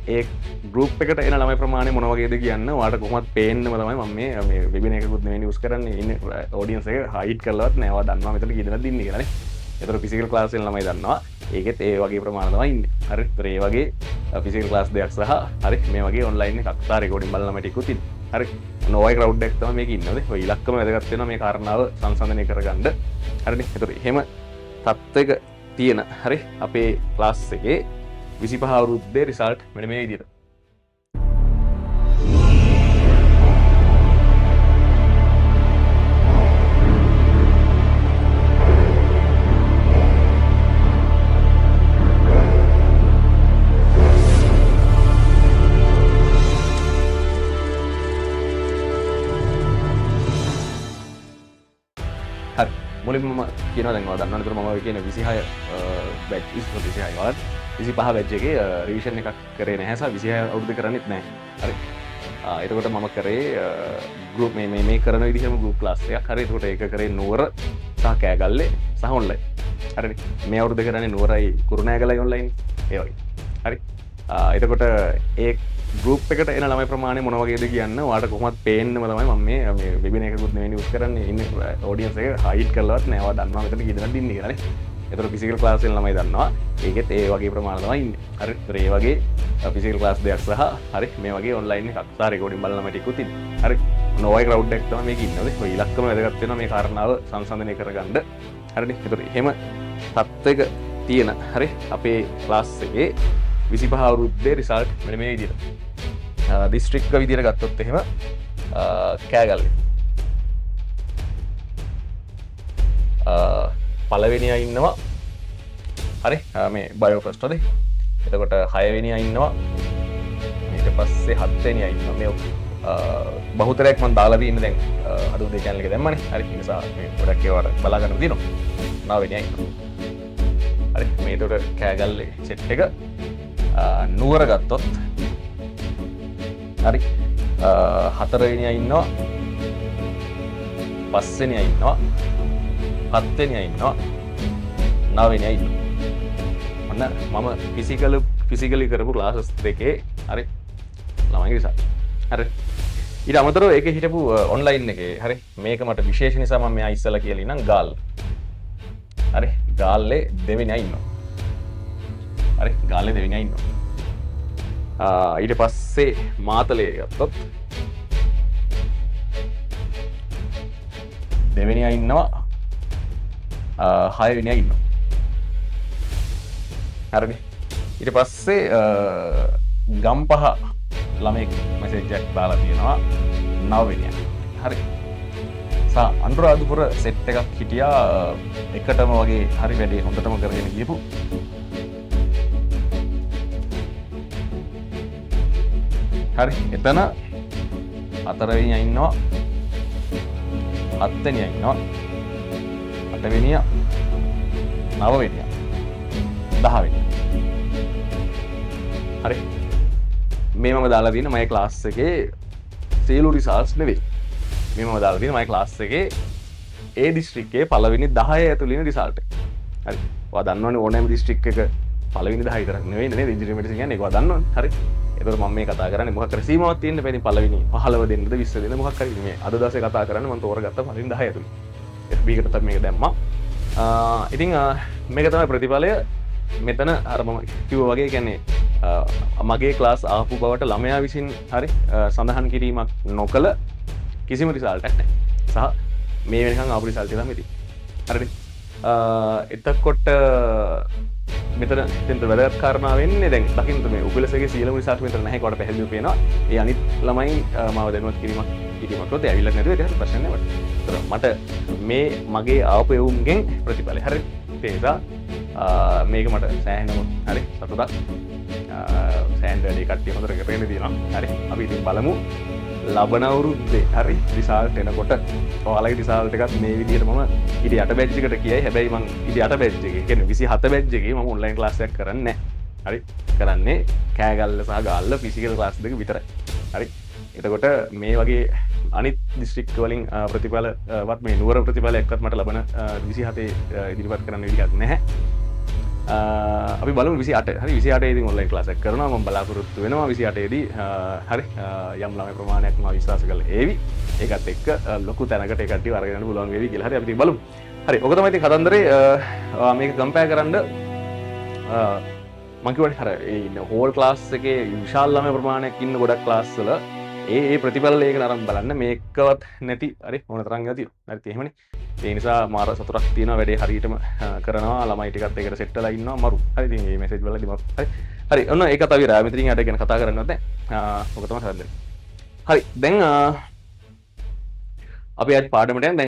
ඒ group එකට එන ළමයි ප්‍රමාණය මොන වගේද කියන්න ඔයාලට කොහොමත් පේන්නම තමයි මම මේ මේ වෙබිනාර් එකකුත් නෙවෙයි යූස් කරන්නේ. ඉන්නේ ඔඩියන්ස් එක හයිඩ් කරලවත් නෑ. ඔයා දන්නවා මෙතන කී දෙනෙක්ද ඉන්නේ කියලා නේ. ඒතර ෆිසිකල් ක්ලාස් එකේ ළමයි දන්නවා. ඒකෙත් ඒ වගේ ප්‍රමාණ තමයි ඉන්නේ. හරි. ඒතර ඒ වගේ ෆිසිකල් ක්ලාස් දෙකක් සහ හරි මේ වගේ ඔන්ලයින් එකක් සහ රෙකෝඩින් බලන ළමයි ටිකුත් ඉන්නේ. හරි. ඔන්න ඔය ක්‍රවුඩ් එක තමයි මේකේ ඉන්නේ. ඔය ඉලක්කම වැදගත් වෙනවා මේ කාරණාව සංසන්දනය කරගන්න. හරිනේ. ඒතර එහෙම තත්ත්වයක තියෙන හරි අපේ ක්ලාස් එකේ 25 අවුරුද්දේ රිසල්ට් මෙන්න මේ විදිහට. හරි. මුලින්ම මම කියනවා දැන් ඔයා දන්නවනේ. ඒතර මම ඔය කියන 26 බැච් 26 වලත් 25 බැච් එකේ රිවිෂන් එකක් කරේ නැහැ සහ 26 අවුරුද්ද කරන්නේත් නැහැ. හරි. එතකොට මම කරේ ගෲප් මේ මේ මේ කරන විදිහම ගෲප් ක්ලාස් එකක්. හරි. එතකොට ඒක කරේ නුවර සහ කෑගල්ලේ සහ ඔන්ලයින්. හරිනේ. මේ අවුරුද්ද කරන්නේ නුවරයි කුරුණෑගලයි ඔන්ලයින්. ඒ වගේ. හරි. එතකොට ඒ ගෲප් එකට එන ළමයි ප්‍රමාණය මොන වගේද කියන්න ඔයාලට කොහොමත් පේන්නම තමයි මම මේ මේ වෙබිනාර් එකකුත් නෙවෙයි යූස් කරන්නේ. ඉන්නේ ඔඩියන්ස් එක හයිඩ් කරලවත් නෑ. ඔයා දන්නවා මෙතන කී දෙනෙක්ද ඉන්නේ කියලා නේ. ඒතර ෆිසිකල් ක්ලාස් එකේ ළමයි දන්නවා. ඒකෙත් ඒ වගේ ප්‍රමාණ තමයි ඉන්නේ. හරි. ඒතර ඒ වගේ ෆිසිකල් ක්ලාස් දෙකක් සහ හරි මේ වගේ ඔන්ලයින් එකක් සහ රෙකෝඩින් බලන ළමයි ටිකුත් ඉන්නේ. හරි. ඔන්න ඔය ක්‍රවුඩ් එක තමයි මේකේ ඉන්නේ. ඔය ඉලක්කම වැදගත් වෙනවා මේ කාරණාව සංසන්දනය කරගන්න. හරිනේ. ඒතර එහෙම තත්ත්වයක තියෙන හරි අපේ ක්ලාස් එකේ 25 අවුරුද්දේ රිසල්ට් මෙන්න මේ විදිහට. දිස්ත්‍රික්ක විදිහට ගත්තොත් එහෙම කෑගල්ලේ පළවෙනියා ඉන්නවා. හරි. මේ බයෝ ෆස්ට් හරි. එතකොට හයවෙනියා ඉන්නවා. ඊට පස්සේ හත්වෙනියා ඉන්නවා. මේ බහුතරයක් මම දාලා තියෙන්නේ දැන් අද උදේ චැනල් එකේ දැම්මනේ. හරි. ඒ නිසා මේ ගොඩක් ඒවා අර බලා ගන්න තියෙනවා. නවවෙනියා ඉන්නවා. හරි. මේ එතකොට කෑගල්ලේ සෙට් එක නුවර ගත්තොත් හරි හතරවෙනියා ඉන්නවා, පස්වෙනියා ඉන්නවා, හත්වෙනියා ඉන්නවා, නවවෙනියා ඉන්නවා. ඔන්න මම ෆිසිකලි කරපු ක්ලාසස් දෙකේ හරි ළමයිගේ රිසල්ට්. හරි. ඊට අමතරව ඒකේ හිටපු ඔන්ලයින් එකේ හරි මේක මට විශේෂ නිසා මම මෙයා ඉස්සලා කියලා ඉන්නම් ගාල්. හරි. ගාල්ලේ දෙවෙනියා ඉන්නවා. හරි. ගාල්ලේ දෙවෙනියා ඉන්නවා. ඊට පස්සේ මාතලේ ගත්තොත් දෙවෙනියා ඉන්නවා, හයවෙනියා ඉන්නවා. හරිනේ. ඊට පස්සේ ගම්පහ ළමෙක් මැසේජ් එකක් දාලා තියෙනවා නවවෙනියා. හරි. සහ අනුරාධපුර සෙට් එකක් හිටියා එකටම වගේ හරි වැඩේ හොඳටම කරගෙන ගියපු. හරි. එතන හතරවෙනියා ඉන්නවා, හත්වෙනියා ඉන්නවා, අටවෙනියා, නවවෙනියා, දහවෙනියා. හරි. මේ මම දාලා තියෙන මගේ ක්ලාස් එකේ සියලු රිසල්ට්ස් නෙවෙයි. මේ මම දාලා තියෙන මගේ ක්ලාස් එකේ ඒ දිස්ත්‍රික්කයේ පළවෙනි 10 ඇතුළේ ඉන්න රිසල්ට් එක. හරි. ඔයා දන්නවනේ ඕනෑම දිස්ත්‍රික් එක පළවෙනි 10 විතරක් නෙවෙයි නේද? ඉංජිනේරින් මෙඩිසින් කියන්නේ ඒක ඔයා දන්නවනේ. හරි. ඒතකොට මම මේ කතා කරන්නේ මොකක් හරි සීමාවක් තියෙන්න බෑ. ඉතින් පළවෙනි 15 දෙන්නද 20 දෙන්නද මොකක් හරි මේ අද දවසේ කතා කරන්නේ මම තෝරගත්ත පළවෙනි 10 ඇතුළේ. FB එකට තමයි මේක දැම්මා. ඉතින් මේක තමයි ප්‍රතිඵලය. මෙතන අර මම කිව්වා වගේ කියන්නේ මගේ ක්ලාස් ආපු බවට ළමයා විසින් හරි සඳහන් කිරීමක් නොකළ කිසිම රිසල්ට් එකක් නැහැ. සහ මේ වෙනකන් ආපු රිසල්ට් එක තමයි ඉතින්. හරිනේ. එතකොට මෙතන එතෙන්ට වැදගත් කාරණා වෙන්නේ දැන් දකින්න මේ උපලසගේ සියලුම රිසල්ට් මෙතන නැහැ කොට පැහැදිලිව පේනවා. ඒ අනිත් ළමයි මාව දැනුවත් කිරීමක් කළොත් ඒ ඇවිල්ලා නැතුව ඒක හරි ප්‍රශ්න නෑ මට. ඒතර මට මේ මගේ ආපු එවුන්ගෙන් ප්‍රතිඵලය. හරි. ඒ නිසා මේක මට සෑහෙනම හරි සතුටක්. සෑහෙන වැඩි කට්ටිය හොඳට කරගෙන තියෙනවා. හරි. අපි ඉතින් බලමු ලබන අවුරුද්දේ හරි රිසල්ට් එනකොට ඔයාලගේ රිසල්ට් එකත් මේ විදිහට මම ඊට යට බැච් එකට කියයි. හැබැයි මං ඊට යට බැච් එකේ කියන්නේ 27 බැච් එකේ මම ඔන්ලයින් ක්ලාස් එකක් කරන්නේ නැහැ. හරි. කරන්නේ කෑගල්ල සහ ගාල්ල ෆිසිකල් ක්ලාස් දෙක විතරයි. හරි. එතකොට මේ වගේ අනිත් දිස්ත්‍රික්ක වලින් ප්‍රතිඵල වත් මේ නුවර ප්‍රතිඵලයක්වත් මට ලබන 27 ඉදිරිපත් කරන්න විදිහක් නැහැ. අපි බලමු 28. හරි, 28 ඉතින් ඔන්ලයින් ක්ලාස් එකක් කරනවා. මම බලාපොරොත්තු වෙනවා 28 දී හරි යම් ළමයි ප්‍රමාණයක් මම විශ්වාස කරලා ඒවි. ඒකත් එක්ක ලොකු තැනකට ඒ කට්ටිය අරගෙන යන්න පුළුවන් වේවි කියලා. හරි, අපි ඉතින් බලමු. හරි, ඔක තමයි ඉතින් කතන්දරේ. මේක කම්පෙයාර් කරන්න මං කිව්වනේ අර ඒ ඉන්න හෝල් ක්ලාස් එකේ විශාල ළමයි ප්‍රමාණයක් ඉන්න ගොඩක් ක්ලාස් වල ඒ ඒ ප්‍රතිඵල ලේඛන අරන් බලන්න. මේකවත් නැති හරි ඕන තරම් ඒවා තියෙනවා. හරි, එහෙමනේ. ඒ නිසා මාර සතුටක් තියෙනවා. වැඩේ හරියටම කරනවා. ළමයි ටිකත් ඒකට සෙට් වෙලා ඉන්නවා මරු. හරි, ඉතින් මේ මැසේජ් වලදී මරු. හරි හරි, ඔන්න ඒක තව ඉවරයි. මෙතනින් යට ගැන කතා කරන්නවත් නෑ. ඔක තමයි කතන්දරේ. හරි, දැන් අපි අද පාඩමට යන්න.